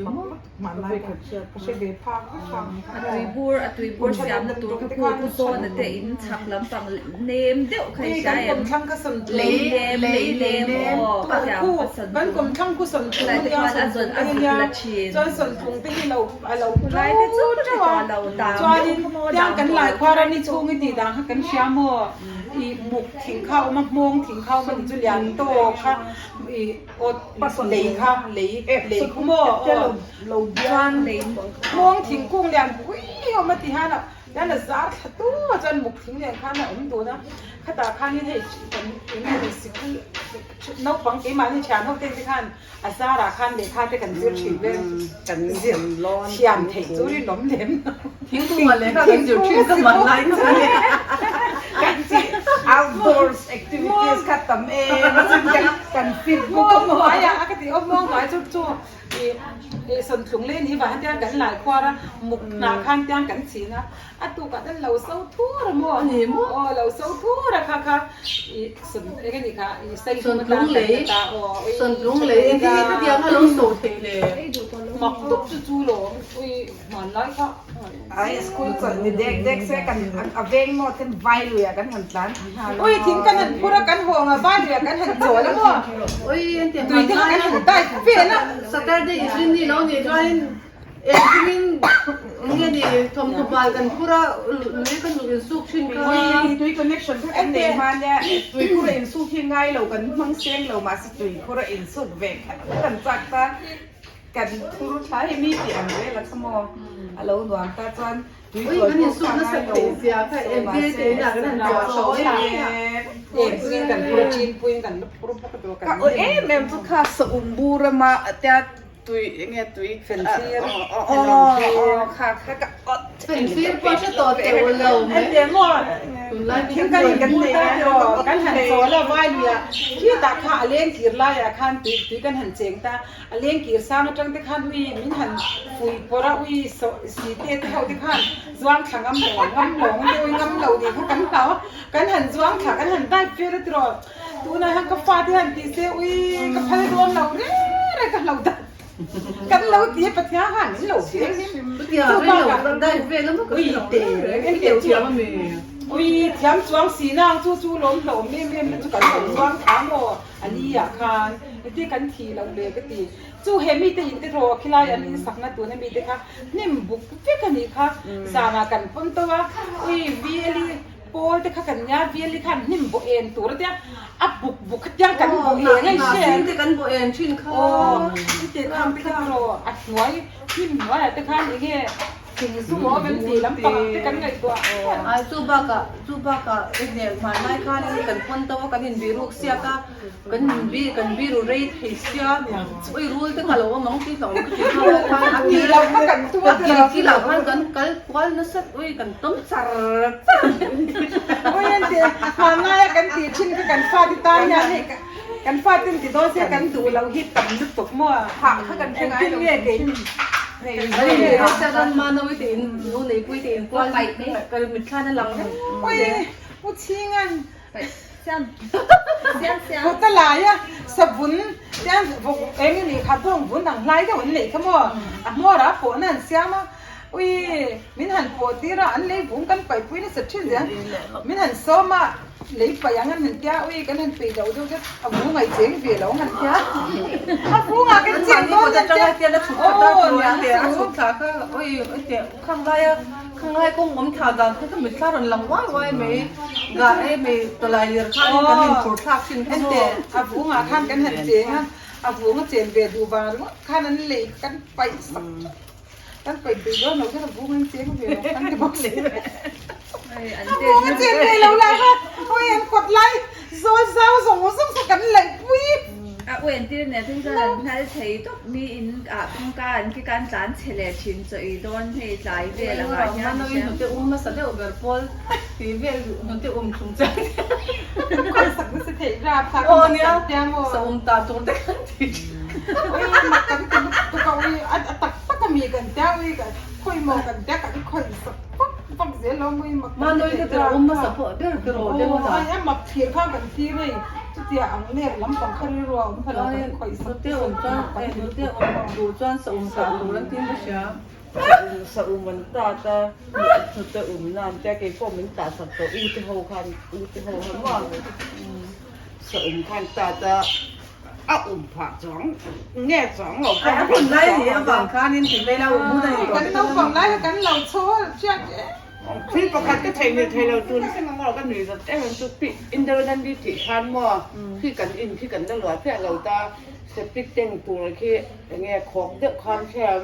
Mak lutuk hmanlai kha ka hre ve phak vek kha. A tuibur a tuibur siamna tur kha pu pu zawna te in chhak lampang nem deuh kha i hria em? Lei nem lei nem aw ka tiang ka sawn tum lai te khan a zawn a zuk la thin. Lai te chu ka ti tawh lo dam deuh kha maw dam tawh lo. I muk thing kha a awm a, hmawng thing kha a awm a ni chu lian tawk kha i awt lei kha lei lei khu maw aw chuan hmawng thingkung lian pui a awm a ti hian a hian a zar thla tu a chuan muk thing nen khan a awm dun a khatah khanin hei kan eng emaw sikul naupang keimahni thian ho te te khan a zarah khan lehkha te kan zir thin vel kan zir thiam theih chu rinawm lem lo. Thingkung ah lehkha kan zir thin ka man lai chu a ni. Kan chi outdoors activities kha tam em a chin kan kan fit bawk a maw. Muang hnuai ah a ka ti aw muang hnuai chu chu ih ih sawntlung leh ni vang hian kan lai khuar a muk hnah khan tiang kan chhin a a tukah chuan lo so thur a maw aw lo so thur a kha kha ih sawn eng a nih kha ih sei hmang atan kan la ta aw ui Sawntlung lei engtin nge khatiang a lo so thei le mak tuk chu chu lo ui hmanlai kha Ai school chawlh ni dek dek se kan a veng maw ten vai lui ah kan han tlan Ui thing kan han phur a kan hawng a vai lui ah kan han chawl a maw Ui engtiang tui te kha kan han dive vel a Saturday Inrinni lo nih chuanin Engtimin nge ni thawmhnaw bal kan phur a, lui kan luk insuk thin kha. Ui tui connection kha kan nei hma nia, tui khur a insuk hi ngai lo kan hmang seng lo mahse tui khur a insuk ve khat kan chak ta kan phur thla hi mi tih ang vel a kha maw a lo nuam ta chuan tui Ui tuai kan pawh insuk kha nasa ngai lo theih zia kha so MPA mahse te inah kan han chhuah so tawh em Em puiin kan phur a, chin puiin kan la phur bawk a tawh Ka aw em em chu kha saum bur ama tia Tui enge tui Fenthlir kha kha ka awt Fenthlir pawh hre tawh teuh lo mai. Hetiang maw Tunlai thing kan in kan nei a tiraw kan han chawl a vai lui a khitah kha a leng kir laiah khan tui tui kan han cheng ta a leng kir sang atang te khan ui min han fui pawrh a ui saw si te te ho te khan zuang thla ngam lo ngam lo ang te ui ngam lo nih kha kan hlau a kan han zuang thla kan han dive vel a tiraw. Tunah hian ka fate hian ti se ui ka phal dawn lo reng reng ka hlo dat kan lo ti a Pathian khan min lo veng him chu bakah ui te reng en teh chu ui thiam chuang si na ang chu chu lawm hlawm em em na chu kan lo chuang tha maw a li ah khan engtin kan thi lo le ka ti chu he mite in te rawh khilai an in sakna tuna mite kha hnim buk vek a nih kha zanah kan pawn tawh a ui VL i Pawl te kha kan nia bial hi khan hnim bawh en tur a tia a buk buk kha tiang kan bawh en a i hre Hnah te kan bawh en thin kha aw heti kham te kha tiraw a hnuai hnim hnuaiah te khan eng nge thing zum awm em tih lampang ang te kan ngaihtuah Ai chu bakah chu bakah i hmel hmanlai khanin kan pawn to a kan inbiruk siak a kan inbi kan biru rei thei sia ui rul te kha lo awm ang tih hlauh ka ti kha khan a Ni lo kha kan tu a kil kilah khan kan kal kual nasa ui kan tawm char char Ui an ti hmanlai a kan tih thin kha kan fate tan hian hei kan fate an ti dawn sia kan duh loh hi tam lutuk maw Hah kha kan hre ngai engtin lo nge kei Ui hei chuan Manawi te in nu neipui te in kual ka mitthla na lang reng Ui u chhingan Kawta laia savun te an vawk eng emaw kha bawng vun ang hlai deuh an neih kha maw a hmawr ah pawhna an siam a ui min han pawh tir a an lei vung kan paih pui nasa thin zel min han sawm a lei paih ang an han tia ui kan han peih loh deuh zet a vung ai cheng ve lo ang han tia a vung ah kan cheng dawn an tia aw niang chu. Khang laia khang lai kawng awm thla dan kha ka mitthla rawn lang uai uai mai ga e mai tawlai lir khan kan in phur thlak thin kha maw. Enteh a vung ah khan kan han cheng a a vung a chen ve duh vang ringawt khan an lei kan paih sak tlat kan paih peih dawn lo khan a vung an cheng ve lo kan ti bawk si a vung a chen ve lo lah kha hawi an kawt lai zawl zau zawng zawng kha kan laih pui. A u entir nen phei chuan an hnal thei tawp mi in ah kawngka an kik a an tlan chhe leh thin chaw ei dawn hei tlai vel ang ah hian Manawi hnute um hmasa deuh ber pawl tih vel hnute um chung chuan Khawi sak nasa theih rap kha Aw nia sa um ta tur te khan ti thin Ui mak kan ti lutuk a ui a tak tak a mi kan tia ui khawi maw kan tia kan khawi sak vak vak zel lo ui mak Manawi hnute um hmasa pawh ber te rawh te Aw a mak thlir kha kan tir hei. Chutia ang ler lampang kha rilru a awm phalo kan khawih sak Nute awm chuan eh nute awm duh chuan sa um tah tur an tin ka hria. Sa um an tat a, hnute um na an tia keipawh min tah sak tawh u te ho khan u te ho khan maw sa um khan tat a a um phah chuang nge chuang lo Ai a hun lai ni avang khanin ti mai la um hun a ni tawh. Kan naupang lai kha kan lo chhawl hriat em. Thil pakhat ka thei hmel thei lo tun thleng ang erawh ka nui zat em em chu pi Indira Gandhi tih khan maw khi kan in khi kan la luah chiah lo ta septic tank tur khi enge khawk deuh khan hriam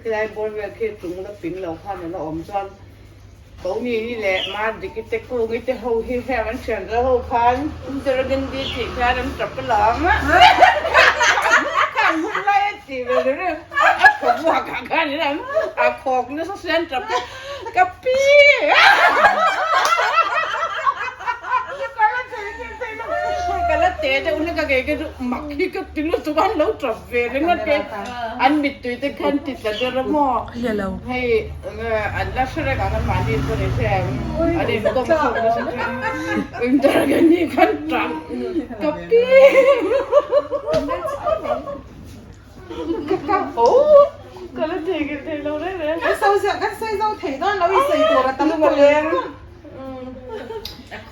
khilai bawr vel khi chung la ping lo khan a la awm chuan Tony hi leh Mardiki te Kungi te ho hi hriam an thian zo ho khan Indira Gandhi tih khan an tap alawm a khan hun lai a tih ve ri a thawmhnaw ah khan a khawk nasa sian tap a. Ka pi! Ka la te deuh hlek a kei ka chu mak hi ka ti lutuk a an lo tap ve ringawt ke an mittui te khan ti tla der a maw hei an la hre reng ang an mahni pawh ni se an inkawm chhuak nasa thin Indergani khan tap ka pi! Ka ka ka la thei ngei thei lo reng reng. Kan sawi ziah kan sawi zo thei dawn lo i sawi tur a tam tawh leng.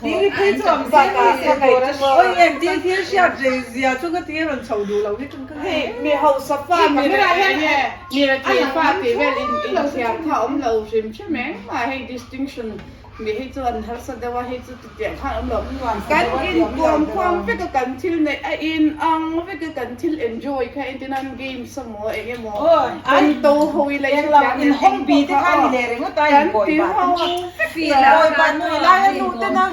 Diri phei chu am zia ka sawi tur a Oi em ti thil hriat rei zia chu ka ti rawn chho duh lo hi chu ka Hei mi hausa fa mi re enge mi rethei fa tih vel in inthiam kha awm lo hrim hrim engmah hei distinction Mi hi chu an harsa deuh a, hei chu titiang khan awm lo. Kan inkuam khuam vek a, kan thil neih a in ang vek a, kan thil enjoy kha entir nan games emaw eng emaw kan to ho ila i hrethiam in hawng bi te kha ni leh ringawt a kan ti ho vek a. Kawi ban nui lai a nu ten a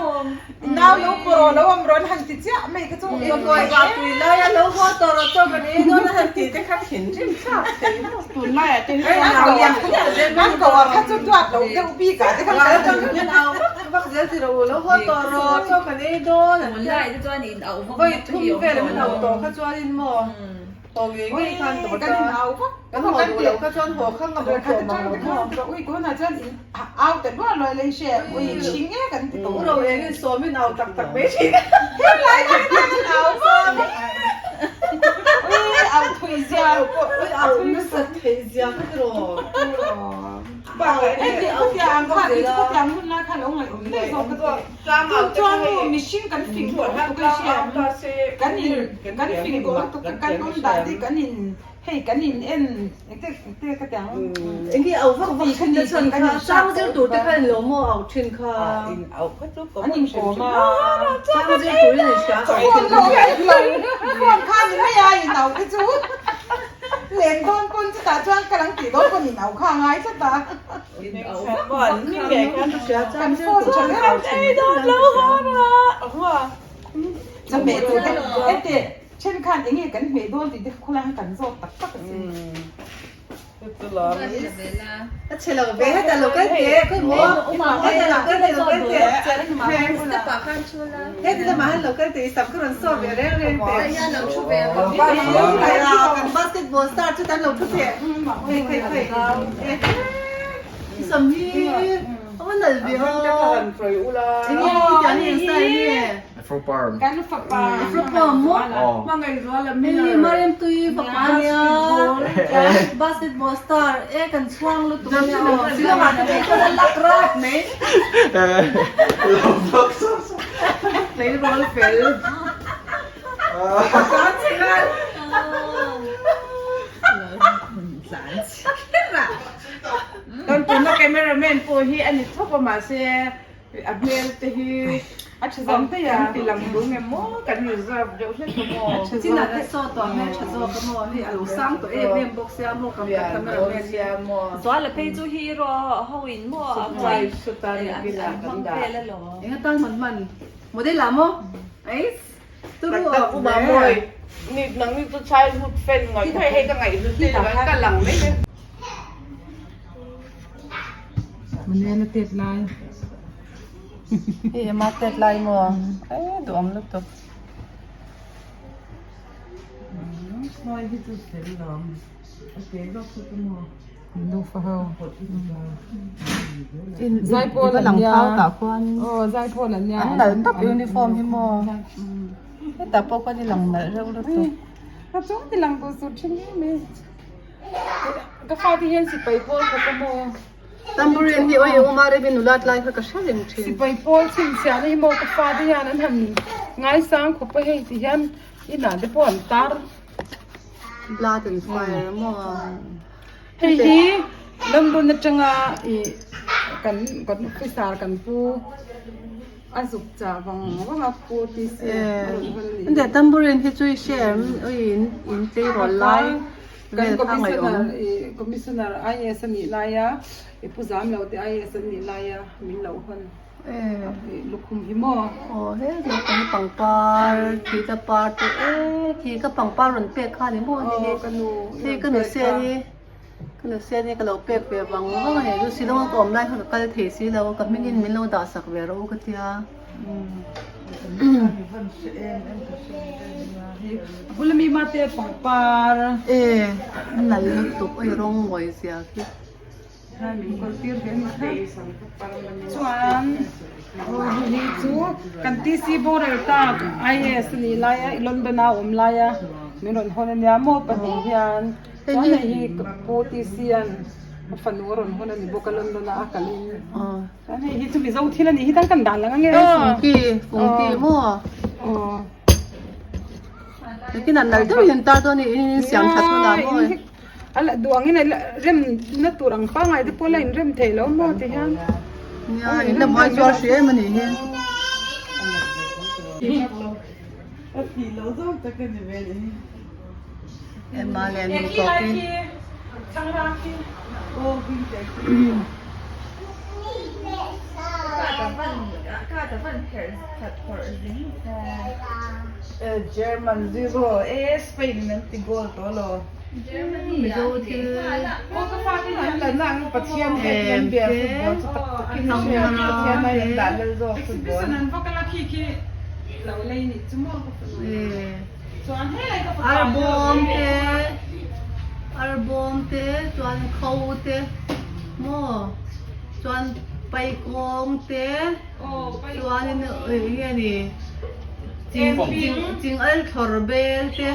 nau lo pawh lo awm rawn han ti chiah mai kha chu Kawi ban tui lai a lo haw tawh rawh tawh kan ei dawn a han ti te kha thinrim thlak thei maw. Tunlaiah te hian An ko ah kha chu duat lo deuh bik ah te khan kan tang hian au vak vak zel ti rawh u lo haw tawh rawh chaw kan ei dawn an tia vawi thum vel min au tawh kha chuanin maw haw ngei ngei khan tawh ta kan haw duh loh kha chuan haw kha ngam awm tawh mang lo maw ui tunah chuan in au ta luah luah lei hre ui chhing e kan ti tawh u ro engin sawmin au tak tak mai thin helai kan hian au vak ui au thui zia ui au nasa thei zia kha ti rawh heti khutiang khan khutiang hun lai khan lo ngaih awm daih zawk ka ti tun chuan nu mihring kan fing tawh lutuk a hria kan in kan fing tawh lutuk kan awm dan te kan in Hei kan in en engte engte ka ti ang. Enge au vak vak thin te chuan kha sang zir tur te khan lo maw au thin kha. In au kha chu an in kawm a. Sang zir tur in in hria au thin kha. Phone kha ni mai a in au te chu. Len dawn pawn chutah chuan ka lang tih dawn pawn in au kha a ngai tlat a. In au vak vak kha. Kan phone tha ber au thin dawn lo ha ra. Chawhmeh tur te ente Then khan enge kan hmeh dawn tih te kha khawlai hian kan zawt tak tak a sin. A chhe lo ve heta lo kal teh khawi maw heta lo kal teh lo kal teh heti lamah hian lo kal teh i sam kha rawn sawt ve reng reng teh kan basketball star chu tan lo thu teh hei hei hei i sam hi a va nalh ve aw enge i tih ang eng style nge. Afroperm. Kan fapa. Afroperm maw? Hei Mariamtui fapa ania basketball star e kan chhuang lutuk ania aw Shillong ah te phei chuan a lak rap mai. Tleirawl fel. Kan tuna cameraman pawh hi a ni thawk a mahse A hmel te hi a tha zawk daih a, kan ti lang dung em maw, kan reserve deuh hlek a maw. A tha zawk te saw tawh hmel tha zawk a maw, hei a lo sang tawh em em bawk sia maw, kan cameraman hi. Zuala phei chu hero ho in maw a huai an hmang vel alawm. Eng atan hman hman model ah maw ais turu Tak tak uma mawi ni nang ni chu childhood fan ngawih ngawih hei ka ngaihhlut te chuan ka lang mai mai. Manuel a tet lai. Hei ema tet lai maw? Ei duhawm lutuk. Khawi hi chu fel lawm. A te zawk chu chu maw? Nufa ho. Zaipawl an nia. Aw zaipawl an nia. An nalh tawp uniform hi maw? Hetah pawh khawn i lang nalh reuh lutuk. A chung ti lang tur chu thin em mai. Ka fate hian sipai pawl khawp a maw? Tambourine hi oi eng awma Revin nula tlai kha ka hre reng thin. Sipai pawl chhinchhiahna hi maw ka fate hian an han ngaisang khawp a hei ti hian inah te pawh an tar. Blood and fire maw? Hei hi London atanga ih kan kan officer kan pu a zuk chah vang vang a pu TC a rawn hawn a nih hi. Tambourine hi chu i hre em ui in in tleirawl lai vel kha ngaihawm. Commissioner IAS a nih laia i pu zam lo te IAS an nih laia min lo hawn. Lukhum hi maw? Aw he naupang hi pangpar khi ka par te e khi ka pangpar rawn pek kha ni maw hei hi hei ka nu sen hi ka nu sen hi ka lo pek ve vang vang a ni chu silawng a ka awm lai kha ka kal thei si lo ka hming in min lo dah sak ve rawh u ka tia. A bula mi mate pangpar. E a nal lutuk oi rawng mawi zia khi. Chuan hei chu kan TC boral tak IAS a nih laia London a awm laia min rawn hawn ania maw pahnih hian chuan hei hi pu TC an a fanu a rawn hawn a ni bawk a London a a kalin chuan hei hi chu Mizo thil a nih hi tan kan dan lang ange Fungki fungki maw Takin an nal deuhin an tar dawn a ni in siam that hunah maw. A la duh angin a la rem na tur ang pangngai te pawh la inrem thei lo maw ti hian. Nia in la buai zuar hrih em a nih hi. Emma leh nu tawk in. German zero e Spain in an ti goal tawh lo. Mizo thil em te arbawm te arbawm te chuan kho te maw chuan paikawng te chuanin eng nge ni ching ching al thlawr bel te.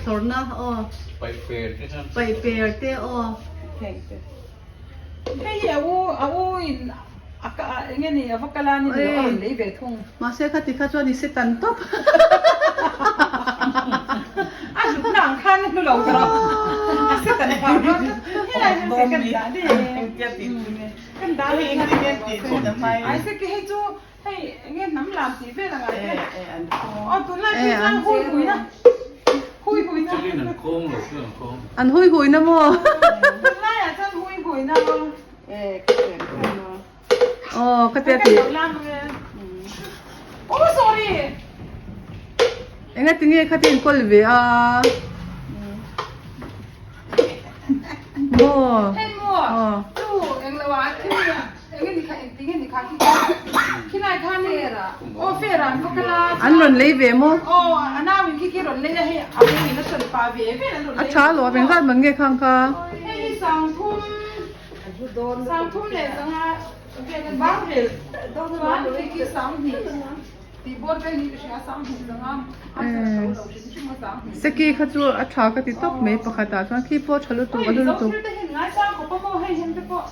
Thlawrna aw paih per te aw. Mahse khati kha chuan i se tan tawp. Hei enge hnam lam tih vel ang ai te. Aw tunlai phei chuan hui hui na. Hui hui na. An khawng lo chu an khawng. An hui hui na maw? Tunlai ah chuan hui hui na maw? E ka chen khan maw. Aw ka tia tih. Oh sorry. Enga tinge kha tin kawl ve a. Maw? Hei maw? Chu englo ah thil Enge ni kha engti nge ni kha khi khilai kha ni aw fair an va kal a An rawn lei ve maw? Aw a nau in khi khi rawn lei a hei a beng in a hran pah ve vel an rawn lei A tha lo a engzat man nge khang kha? Hei hi sangthum sangthum leh zanga vel an bang vel chuan khi khi sanghnih tih bawr vel hi ka hria sanghnih zanga a hran lo hrim hrim a sanghnih Seki kha chu a tha ka ti tawp mai pakhat ah chuan khi pawh a tha lutuk a hlu lutuk. Oi Mizo thil te hian ngaisang khawp a maw hei hian te pawh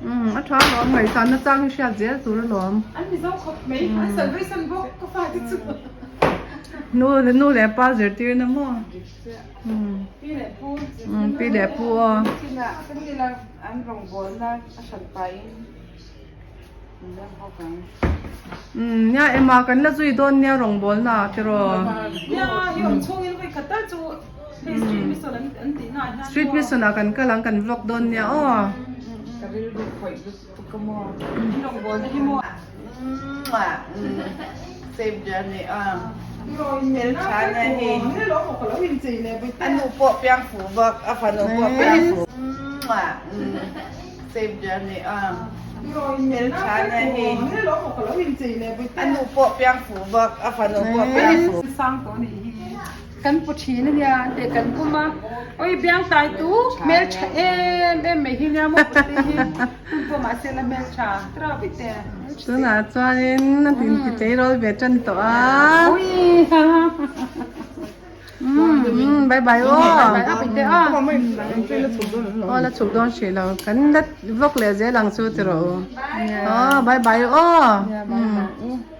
Umm a tha alawm ngaihsan na chang hi hriat zel tur alawm. An mizo khawp mai an salvation bawk ka fa te chu. Nu nu leh pa zirtir na maw. Umm Pi leh pu. Umm pi leh pu aw. Chinah kan nila an rawngbawlna a hran pahin an la bawk ang. Umm nia ema kan la zui dawn nia rawngbawlna ah tiraw. Nia hi awm chhungin vawi khat tal chu. Street mission an tih na ah hian Street mission ah kan kal ang kan vlog dawn nia aw. Ka rilru khawih lutuk a maw. In rawngbâwl te hi maw. Safe journey a. Hmeltha na hi. A nu pawh piang fu bawk a fanu pawh piang fu. Safe journey a. Hmeltha na hi. A nu pawh piang fu bawk a fanu pawh piang fu. Sang tawh a nih hi. Kan pu thin a nia an tih kan pum a, awi biangtai tu hmeltha em em mai hi nia maw pute hi hun pawh mahse la hmeltha trawih te. Tunah chuanin a inti tleirawl ve tan tawh a. Ui Umm bye bye aw. Bye bye a pute a. Aw la chhuk dawn hrih lo kan la vlog leh zel ang chu ti rawh u. Aw bye bye aw. Bye bye.